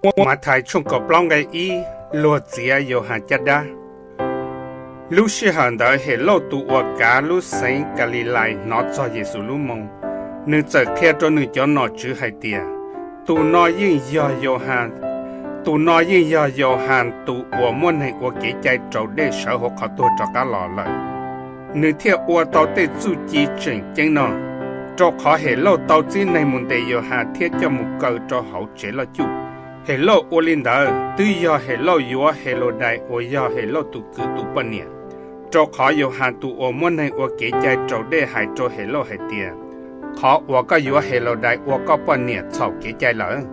Mathais tshooj kaum plaub nqe ib, luag txiav Yauhas caj dab. Lub sij hawm ntawd Helauj tus uas kav lub xeev Kalilais hnov txog Yexus lub moo, nws txawm qhia rau nws cov nom tswv hais tias, tus no yeej yog Yauhas, tus no yeej yog Yauhas tus uas muab neeg ua kev cai raus dej sawv hauv qhov tuag rov qab los lawm. Nws thiaj ua tau tej txuj ci tseem ceeb no, rau qhov Helauj tau txib neeg mus ntes Yauhas thiab coj mus kaw rau hauv tsev loj cuj. Helauj ua li ntawd twb yog Helauj yuav Helaudais uas yog Helauj tus kwv tus poj niam, rau qhov Yauhas tus uas muab neeg ua kev cai raus dej hais rau Helauj hais tias, qhov uas koj yuav Helaudais ua koj poj niam txhaum kev cai lawm.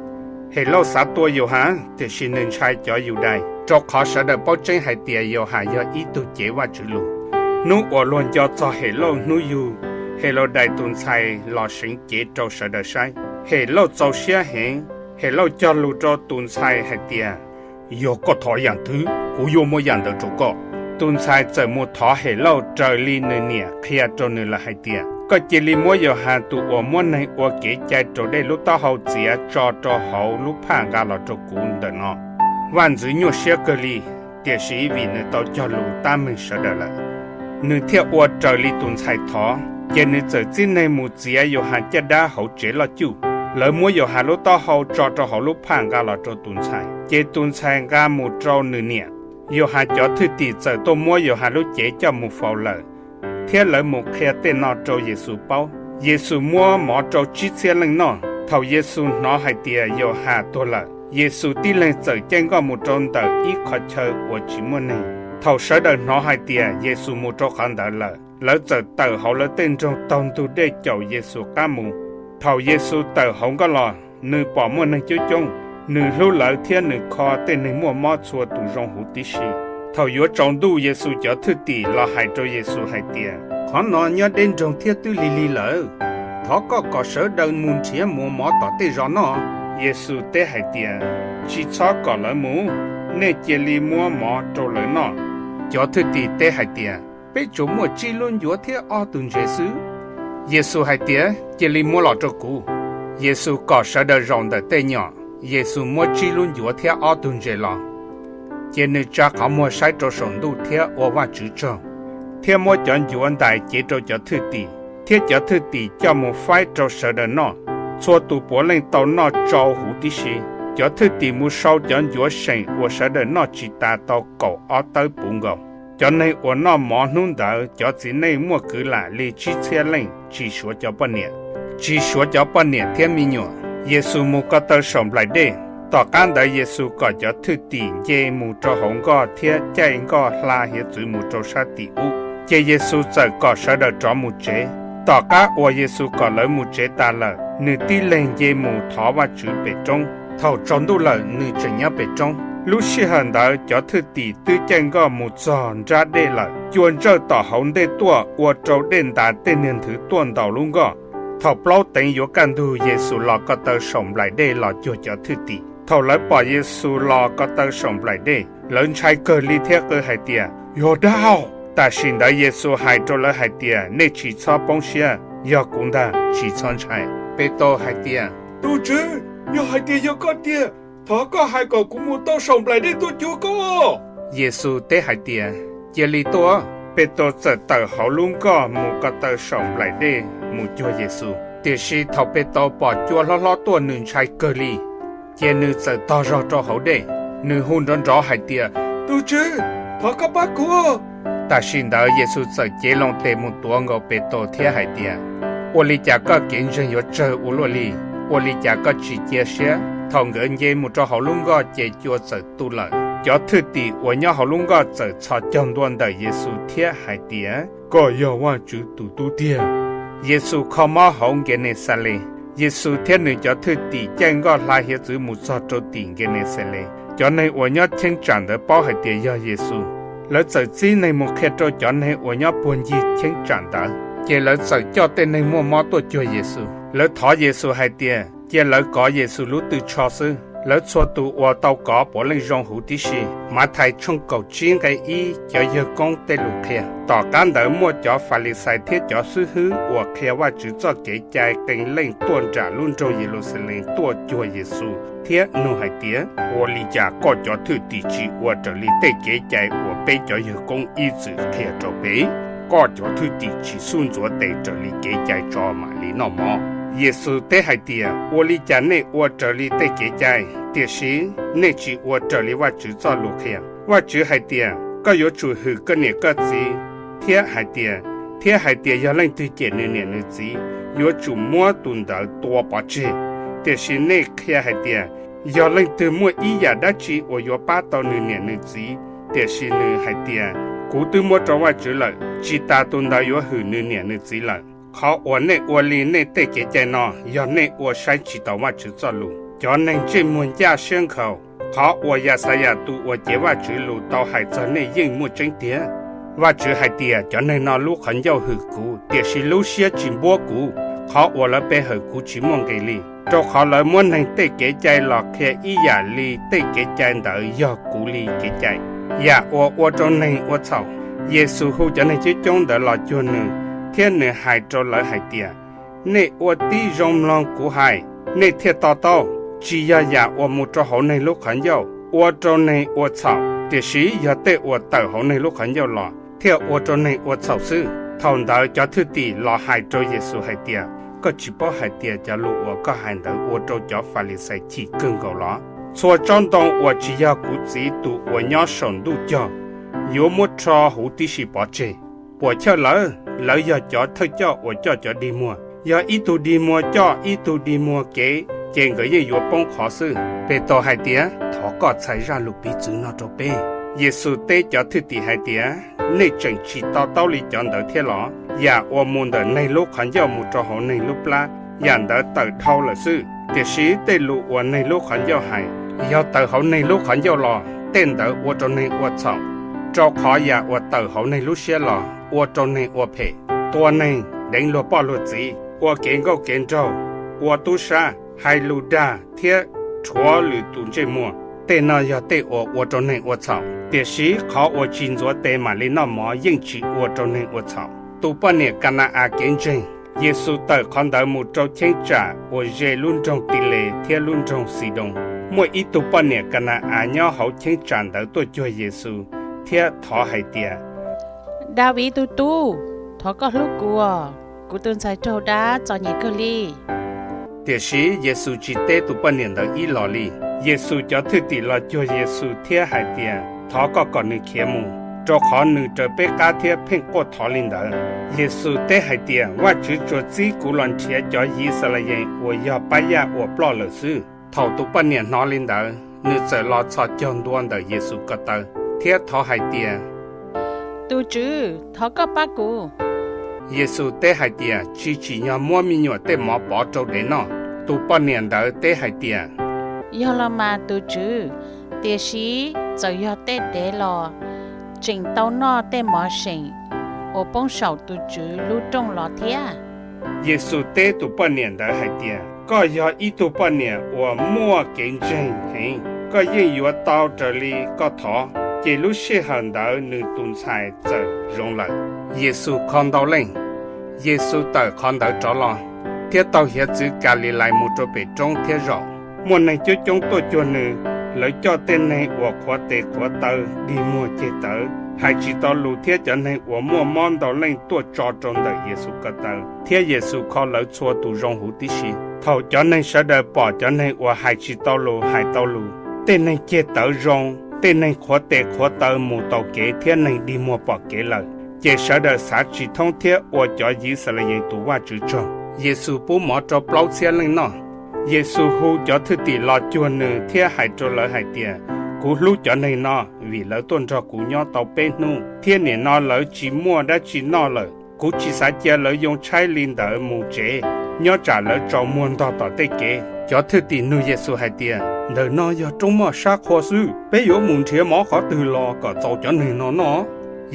Helauj xav tua Yauhas, tiam sis nws ntshai cov Yudais, rau qhov sawv daws paub tseeb hais tias Yauhas yog ib tug cev Vajtswv lus. Hnub uas luag nco txog Helauj hnub yug, Helaudais tus ntxhais los seev cev rau sawv daws saib. Helauj txaus siab heev, Helauj cog lus rau tus ntxhais hais tias, yog koj thov yam twg, kuv yuav muab yam ntawd rau koj. Tus ntxhais txawm mus thov Helauj raws li nws niam qhia rau nws lawm hais tias, koj cia li muab Yauhas tus uas muab neeg ua kev cai raus dej lub taub hau txiav tso rau hauv lub phaj nqa los rau kuv ntawm no. Vaj ntxwv nyuaj siab kawg li, tiam sis vim nws tau cog lus tab meeg sawv daws lawm, nws thiaj ua raws li tus ntxhais thov. Ces nws txawm txib neeg mus txiav Yauhas caj dab hauv tsev loj cuj. Lawv muab Yauhas lub taub hau tso rau hauv lub phaj nqa los rau tus ntxhais, ces tus ntxhais nqa mus rau nws niam. Yauhas cov thwj tim txawm tuaj muab Yauhas lub cev coj mus faus lawm, thiab lawv mus qhia tej no rau Yexus paub. Yexus muab mov rau tsib txhiab leej noj. Thaum Yexus hnov hais tias Yauhas tuag lawm, Yexus tib leeg txawm caij nkoj mus rau ntawm ib qhov chaw uas tsis muaj neeg. Thaum sawv daws hnov hais tias Yexus mus rau qhov ntawd lawm, lawv txawm tawm hauv lawv tej nroog taug ntug dej caum Yexus qab mus. Thaum Yexus tawm hauv nkoj los, nws pom muaj neeg coob coob, nws hlub lawv thiab nws kho tej neeg muaj mob txhua tus zoo huv tib si. Thaum yuav tsaus ntuj Yexus cov thwj tim los hais rau Yexus hais tias, qhov no nyob deb nroog thiab twb lig lig lawm. Thov koj kom sawv daws mus nrhiav muas mov tom tej zos noj. Yexus teb hais tias, tsis txhob kom lawv mus, nej cia li muab mov rau lawv noj. Cov thwj tim teb hais tias, peb tsuas muaj tsib lub ncuav thiab ob tug ntses xwb. Yexus hais tias, cia li muab los rau kuv. Yexus kom sawv daws zaum ntawm tej nyom, Yexus muab tsib lub ncuav thiab ob tug ntses los, ces nws tsa qhov muag saib rau saum ntuj thiab ua Vajtswv tsaug, thiab muab cov ncuav ntais cev rau cov thwj tim, thiab cov thwj tim coj mus faib rau sawv daws noj. Txhua tus puav leej tau noj tsau huv tib si. Cov thwj tim mus sau cov ncuav seem uas sawv daws noj tsis tas tau kaum ob tawb puv nkaus. Cov neeg uas noj mov hnub ntawd cov txiv neej muaj kwv lam li tsib txhiab leej tsis suav cov poj niam, tsis suav cov poj niam thiab me nyuam. Yexus mus ko taw saum nplaim dej. Tom qab ntawd Yexus kom cov thwj tim nce mus rau hauv nkoj thiab caij nkoj hla hiav txwv mus rau sab tim ub. Ces Yexus txawm kom sawv daws rov mus tsev. Tom qab uas Yexus kom lawv mus tsev tas lawm, nws tib leeg nce mus thov Vajtswv pem roob. Thaum tsaus ntuj lawm nws tseem nyob pem roob. Lub sij hawm ntawd cov thwj tim twb caij nkoj mus txog nrab dej lawm. Cua ntsawj tom hauv ntej tuaj ua rau dej ntas tej niag nthwv tuaj ntaus lub nkoj. Thaum plaub teev yuav kaj ntug Yexus los ko taw saum nplaim dej los cuag cov thwj tim. Thaum lawv pom Yexus los ko taw saum nplaim dej, lawv ntshai kawg li thiab qw hais tias, yog dab haus! Tam sim ntawd Yexus hais rau lawv hais tias, nej tsis txhob poob siab, yog kuv ntag, tsis txhob ntshai. Petus hais tias, tus Tswv, yog hais tias yog koj tiag, thov koj hais kom kuv mus tau saum nplaim dej tuaj cuag koj. Yexus teb hais tias, cia li tuaj. Petus txawm tawm hauv lub nkoj mus ko taw saum nplaim dej mus cuag Yexus. Tiam sis thaum Petus pom cua hlob hlob tuaj nws ntshai kawg li, ces nws txawm tog zog rau hauv dej. Nws hu nrov nrov hais tias, tus Tswv, thov koj pab kuv! Tam sim ntawd Yexus txawm cev loo tes mus tuav nkaus Petus thiab hais tias, ua li cas koj kev ntseeg yuav tsawg ua luaj li? Ua li cas koj tsis cia siab? Thaum nkawd nce mus rau hauv lub nkoj ces cua txawm tu lawm. Cov thwj tim uas nyob hauv lub nkoj txawm txhos caug ntua ntawm Yexus thiab hais tias, koj yog Vajtswv tus Tub tiag. Yexus kho mob hauv Nkenexales. Yexus thiab nws cov thwj tim caij nkoj hla hiav txwv mus txog rau tim Nkenexales. Cov neeg uas nyob cheeb tsam ntawd paub hais tias yog Yexus, lawv txawm txib neeg mus qhia rau cov neeg uas nyob puag ncig cheeb tsam ntawd. Ces lawv txawm coj tej neeg muaj mob tuaj cuag Yexus. Lawv thov Yexus hais tias, cia lawv kov Yexus lub tw tsho xwb. Lawv txhua tus uas tau kov puav leej zoo huv tib si. Mathais tshooj kaum tsib nqe ib, cov yawg koob tej lus qhia. Tom qab ntawd muaj cov Falixais thiab cov xib hwb uas qhia Vajtswv txoj Kev cai qee leej tuaj nram lub nroog Yeluxalees tuaj cuag Yexus thiab nug hais tias, Ua li cas koj cov thwj tim tsis ua raws li tej kev cai uas peb cov yawg koob ib txwm qhia rau peb? Koj cov thwj tim tsis xub ntxuav tes raws li kev cai tso mam li noj mov? Yexus teb hais tias, Ua li cas nej ua raws li tej kev cai, tiam sis nej tsis ua raws li Vajtswv txoj lus qhia? Vajtswv hais tias, Koj yuav tsum hwm koj niam koj txiv, thiab hais tias, thiab hais tias yog leej twg cem nws niam nws txiv, yuav tsum muab tus ntawd tua pov tseg. Tiam sis nej qhia hais tias, yog leej twg muaj ib yam dab tsi uas yuav pab tau nws niam nws txiv, tiam sis nws hais tias, Kuv twb muab rau Vajtswv lawm, tsis tas tus ntawd yuav hwm nws niam nws txiv lawm. Qhov uas nej ua li nej tej kev cai no, yog nej ua saib tsis taus Vajtswv txoj lus, cov neeg ntsej muag ncaj siab nkhaus. Qhov uas Yaxayas tus uas cev Vajtswv lus tau hais txog nej yeej muaj tseeb tiag. Vajtswv hais tias, Cov neeg no lub qhov ncauj hwm kuv, tiam sis lub siab tsis npuab kuv. Qhov uas lawv pe hawm kuv tsis muaj nqis li, rau qhov lawv muab neeg tej kev cai los qhia ib yam li tej kev cai ntawd yog kuv li kev cai. Yam uas ua rau neeg ua txhaum. Yexus hu cov neeg coob coob ntawd los cuag nws, thiab nws hais rau lawv hais tias, Nej ua tib zoo mloog kuv hais. Nej thiaj to taub, tsis yog yam uas mus rau hauv neeg lub qhov ncauj ua rau neeg ua txhaum, tiam sis yog tej uas tawm hauv neeg lub qhov ncauj los thiaj ua rau neeg ua txhaum xwb. Thaum ntawd cov thwj tim los hais rau Yexus hais tias, Koj tsis paub hais tias cov lus uas koj hais ntawd ua rau cov Falixais chim kawg nkaus los? Txhua tsob ntoo uas tsis yog kuv Txiv tus uas nyob saum ntuj cog yuav muab rho huv tib si pov tseg. Puas chawj lawv? Lawv yog cov thawj coj uas coj cov dig muag. Yog ib tug dig muag coj ib tug dig muag kev, ces nkawd yeej yuav poob qhov xwb. Petus hais tias, Thov koj txhais zaj lus piv txwv no rau peb. Yexus teb cov thwj tim hais tias, Nej tseem tsis to taub li cov ntawd thiab los? Yam uas mus ntawm neeg lub qhov ncauj mus rau hauv neeg lub plab, yam ntawd tawm dhau lawm xwb. Tiam sis tej lus uas neeg lub qhov ncauj hais, yog tawm hauv neeg lub qhov ncauj los, tej ntawd ua rau neeg ua txhaum. Rau qhov yam uas tawm hauv neeg lub siab los ua rau neeg ua phem: tua neeg, deev luag poj luag txiv, ua kev nkauj kev nraug, ua tub sab, hais lus dag thiab rhuav lwm tus ntsej muag. Tej no yog tej uas ua rau neeg ua txhaum. Tiam sis qhov uas tsis ntxuav tes mam li noj mov yeej tsis ua rau neeg ua txhaum. Tus poj niam Ka na-as kev ntseeg. Yexus tawm qhov ntawd mus rau cheeb tsam uas ze lub nroog Tiles thiab lub nroog Xidoos. Muaj ib tug poj niam Ka na-as nyob hauv cheeb tsam ntawd tuaj cuag Yexus thiab thov hais tias, Daviv tus Tub, thov koj hlub kuv, kuv tus ntxhais raug dab txom nyem kawg li. Tiam sis Yexus tsis teb tus poj niam ntawd ib los li. Yexus cov thwj tim los cuag Yexus thiab hais tias, Thov koj kom nws khiav mus, rau qhov nws raws peb qab thiab pheej quaj thov li ntawd. Yexus teb hais tias, Vajtswv tsuas txib kuv los nrhiav cov Yixalayees uas yog pab yaj uas ploj lawm xwb. Thaum tus poj niam hnov li ntawd, nws txawm los txhos caug ntua ntawm Yexus ko taw thiab thov hais tias, Tus Tswv, thov koj pab kuv. Yexus teb hais tias, Tsis tsim nyog muab me nyuam tej mov pov rau dev noj. Tus poj niam ntawd teb hais tias, Yog los mas tus Tswv, tiam sis txawm yog tej dev los tseem tau noj tej mov seem uas poob saum tus Tswv lub rooj los thiab. Yexus teb tus poj niam ntawd hais tias, Koj yog ib tug poj niam uas muaj kev ntseeg heev. Koj yeej yuav tau raws li koj thov. Ces lub sij hawm ntawd nws tus ntxhais txawm zoo lawm. Yexus kho ntau leej. Yexus tawm qhov ntawd rov los, thiab taug hiav txwv Kalilais mus rau pem roob thiab zaum. Muaj neeg coob coob tuaj cuag nws, lawv coj tej neeg uas qhuav tes qhuav taw, dig muag ceg tawv, hais tsis tau lus thiab cov neeg uas muaj mob ntau leej tuaj tso rau ntawm Yexus ko taw, thiab Yexus kho lawv txhua tus zoo huv tib si. Thaum cov neeg sawv daws pom cov neeg uas hais tsis tau lus hais tau lus, tej neeg ceg tawv zoo, tej neeg qhuav tes qhuav taw mus taus kev thiab neeg dig muag pom kev lawm, ces sawv daws xav tsis thoob thiab ua cov Yixalayees tus Vajtswv tsaug. Yexus pub mov rau plaub txhiab leej noj. Yexus hu cov thwj tim los cuag nws thiab hais rau lawv hais tias, Kuv hlub cov neeg no, vim lawv tuaj nrog kuv nyob tau peb hnub, thiab nim no lawv tsis muaj dab tsi noj lawm. Kuv tsis xav cia lawv yoo tshaib li ntawd mus tsev, nyob tsam lawv tsaus muag ntog tom tej kev. Cov thwj tim nug Yexus hais tias, Ntawm no yog roob moj sab qhua xwb, peb yuav mus nrhiav mov qhov twg los kom txaus cov neeg no noj?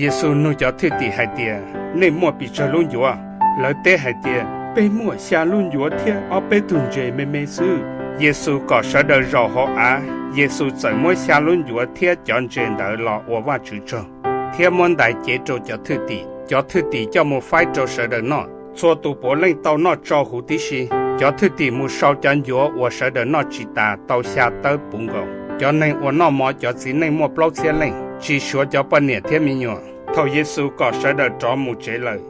Yexus nug cov thwj tim hais tias, Nej muaj pes tsawg lub ncuav? Lawv teb hais tias, Peb muaj xya lub ncuav thiab ob peb tug ntses me me xwb. Yexus kom sawv daws zaum hauv av, Yexus txawm muab xya lub ncuav thiab cov ntses ntawd los ua Vajtswv tsaug, thiab muab ntais cev rau cov thwj tim, cov thwj tim coj mus faib rau sawv daws noj. Txhua tus puav leej tau noj tsau huv tib si. Cov thwj tim mus sau cov ncuav uas sawv daws noj tsis tas tau xya tawb puv nkaus. Cov neeg uas noj mov cov txiv neej muaj plaub txhiab leej, tsis suav cov poj niam thiab me nyuam. Thaum Yexus kom sawv daws rov mus tsev lawm,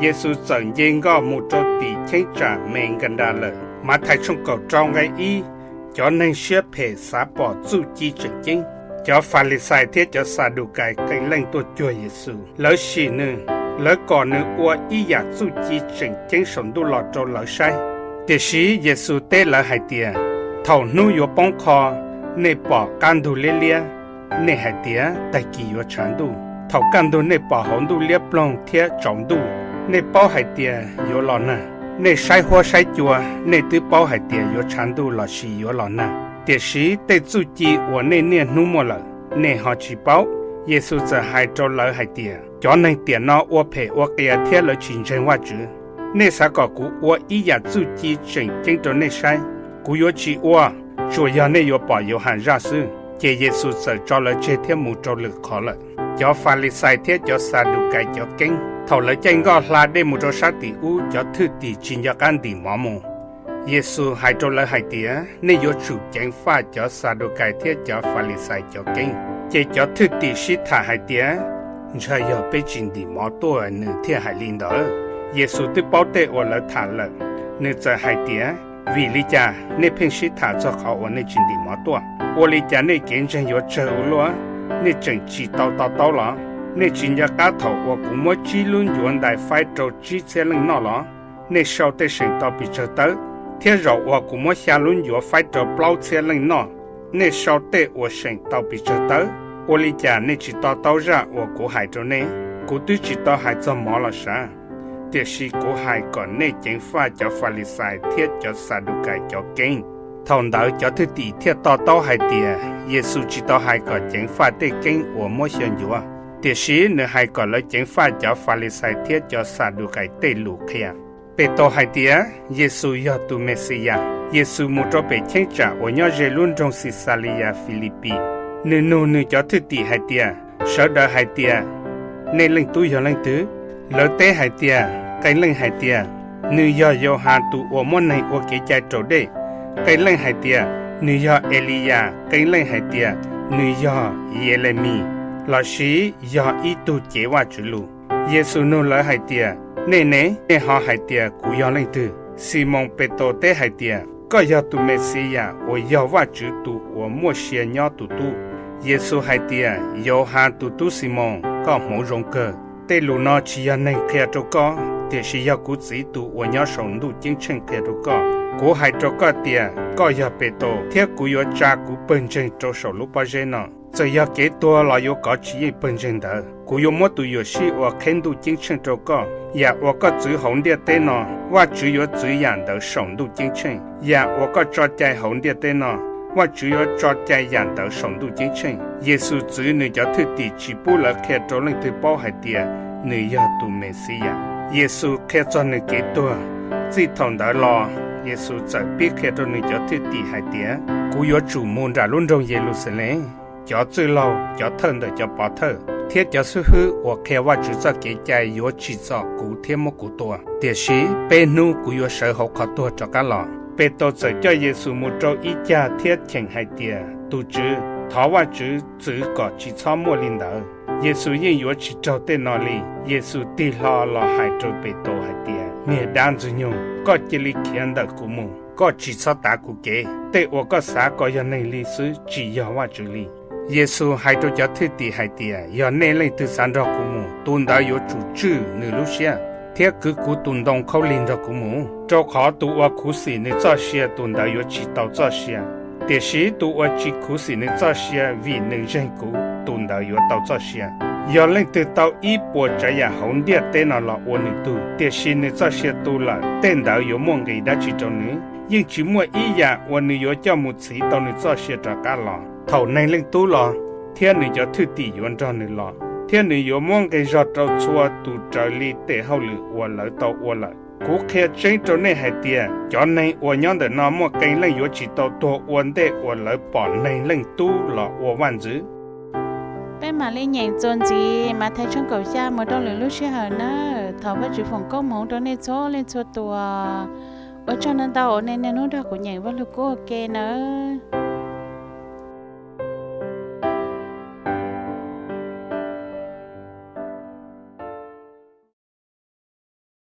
Yexus txawm nce nkoj mus rau tim cheeb tsam Megandas lawm. Mathais tshooj kaum rau nqe ib. Cov neeg siab phem xav pom txuj ci tseem ceeb. Cov Falixais thiab cov Xadukais qee leej tuaj cuag Yexus. Lawv sim nws, lawv kom nws ua ib yam txuj ci tseem ceeb saum ntuj los rau lawv saib. Tiam sis Yexus teb lawv hais tias, Thaum hnub yuav poob qho, nej pom qab ntug liab liab, nej hais tias, Tag kis yuav tshav ntuj. Thaum kaj ntug nej pom hauv ntuj liab ploog thiab tsaus ntuj, nej paub hais tias yuav los nag. Nej saib huab saib cua, nej twb paub hais tias yuav tshav ntuj lossis yuav los nag, tiam sis tej txuj ci uas nej niaj hnub muaj lawm, nej ho tsis paub. Yexus txawm hais rau lawv hais tias, Cov neeg tiam no ua phem ua qias thiab lawv tsis ntseeg Vajtswv. Nej xav kom kuv ua ib yam txuj ci tseem ceeb rau nej saib. Kuv yuav tsis ua, tsuas yog nej yuav pom Yauhas zaj xwb. Ces Yexus txawm tso lawv tseg thiab mus rau lwm qhov lawm. Cov Falixais thiab cov Xadukais cov keeb. Thaum lawv caij nkoj hla dej mus rau sab tim ub, cov thwj tim tsis nco qab ntim mov mus. Yexus hais rau lawv hais tias, Nej yuav tsum ceev faj cov Xadukais thiab cov Falixais cov keeb. Ces cov thwj tim sib tham hais tias, Ntshai yog peb tsis ntim mov tuaj nws thiaj hais li ntawd. Yexus twb paub tej uas lawv tham lawm, nws txawm hais tias, Vim li cas nej pheej sib tham txog qhov uas nej tsis ntim mov tuaj? Ua li cas nej kev ntseeg yuav tsawg ua luaj? Nej tseem tsis tau to taub los? Nej tsis nco qab thaum uas kuv muab tsib lub ncuav ntais faib rau tsib txhiab leej noj los? Nej sau tej seem tau pes tsawg tawb? Thiab zaum uas kuv muab xya lub ncuav faib rau plaub txhiab leej noj, nej sau tej uas seem tau pes tsawg tawb? Ua li cas nej tsis to taub zaj uas kuv hais rau nej? Kuv twb tsis tau hais txog mov los sav, tiam sis kuv hais kom nej ceev faj cov Falixais thiab cov Xadukais cov keeb. Thaum ntawd cov thwj tim thiaj to taub hais tias Yexus tsis tau hais kom ceev faj tej keeb uas muab xyaw ncuav, tiam sis nws hais kom lawv ceev faj cov Falixais thiab cov Xadukais tej lus qhia. Petus hais tias Yexus yog tus Mexiyas. Yexus mus rau pem cheeb tsam uas nyob ze lub nroog Xixaliyas Filipis. Nws nug nws cov thwj tim hais tias, Sawv daws hais tias nej Leej Tub yog leej twg? Lawv teb hais tias, Qee leej hais tias, Nws yog Yauhas tus uas muab neeg ua kev cai raus dej. Qee leej hais tias, Nws yog Eliyas. Qee leej hais tias, Nws yog Yelemis, lossis yog ib tug cev Vajtswv lus. Yexus nug lawv hais tias, Nej ne, nej ho hais tias kuv yog leej twg? Ximoos Petus teb hais tias, Koj yog tus Mexiyas uas yog Vajtswv tus uas muaj sia nyob tus tub. Yexus hais tias, Yauhas tus tub Ximoos, koj hmoov zoo kawg. Tej lus no tsis yog neeg qhia rau koj, tiam sis yog kuv Txiv tus uas nyob saum ntuj ceeb tsheej qhia rau koj. Kuv hais rau koj tias, koj yog Petus, thiab kuv yuav tsa kuv pawg ntseeg rau saum lub pob zeb no. Txawm yog kev tuag los yuav kov tsis yeej pawg ntseeg ntawd. Kuv yuav muab tus yuam sij uas qheb ntuj ceeb tsheej rau koj. Yam uas koj txwv hauv ntiaj teb no, Vajtswv yuav txwv yam ntawd saum ntuj ceeb tsheej. Yam uas koj tso cai hauv ntiaj teb no, Vajtswv yuav tso cai yam ntawd saum ntuj ceeb tsheej. Yexus txwv nws cov thwj tim tsis pub lawv qhia rau leej twg paub hais tias nws yog tus Mexiyas. Yexus qhia txog nws kev tuag. Txij thaum ntawd los, Yexus txawm pib qhia rau nws cov thwj tim hais tias, Kuv yuav tsum mus nram lub nroog Yeluxalees. Cov txwj laug, cov thawj ntawm cov pov thawj, thiab cov xib hwb uas qhia Vajtswv txoj kev cai yuav tsim txom kuv thiab muab kuv tua. Tiam sis peb hnub kuv yuav sawv hauv qhov tuag rov qab los. Petus txawm coj Yexus mus rau ib cag thiab cheem hais tias, Tus Tswv, thov Vajtswv txwv kom tsis txhob muaj li ntawd. Yexus yeej yuav tsis raug tej no li. Yexus tig hlo los hais rau Petus hais tias, Niag dab Ntxwg nyoog, koj cia li khiav ntawm kuv mus! Koj tsis txhob tav kuv kev! Tej uas koj xav kom yog neeg li xwb, tsis yog Vajtswv li. Yexus hais rau cov thwj tim hais tias, Yog nej leej twg xav nrog kuv mus, tus ntawd yuav tsum tswj nws lub siab, thiab kwv kuv tus ntoo khaub lig nrog kuv mus. Rau qhov tus uas khuv xim nws txoj sia, tus ntawd yuav tsis tau txoj sia, tiam sis tus uas tsis khuv xim nws txoj sia vim nws ntseeg kuv, tus ntawd yuav tau txoj sia. Yog leej twg tau ib puas tsav yam hauv ntiaj teb no los ua nws tug, tiam sis nws txoj sia tu lawm, tej ntawd yuav muaj nqis dab tsi rau nws? Yeej tsis muaj ib yam uas nws yuav coj mus txhiv tau nws txoj sia rov qab los. Thaum Neeg Leej Tub los, thiab nws cov thwj tim yuav nrog nws los, thiab nws yuav muab nqi zog rau txhua tus raws li tes hauj lwm uas lawv tau ua lawm. Kuv qhia tseeb rau nej hais tias cov neeg uas nyob ntawm no muaj qee leej yuav tsis tau tuag ua ntej uas lawv pom Neeg Leej Tub los ua vaj ntxwv. Peb mam li nyeem txuas ntxiv Mathais tshooj kaum xya mus rau lwm lub sij hawm nawb. Thov Vajtswv foom koob hmoov rau nej txhua leej txhua tus. Ua tsaug ntau ntau uas nej niaj hnub nrog kuv nyeem Vajluskub ua ke nawb.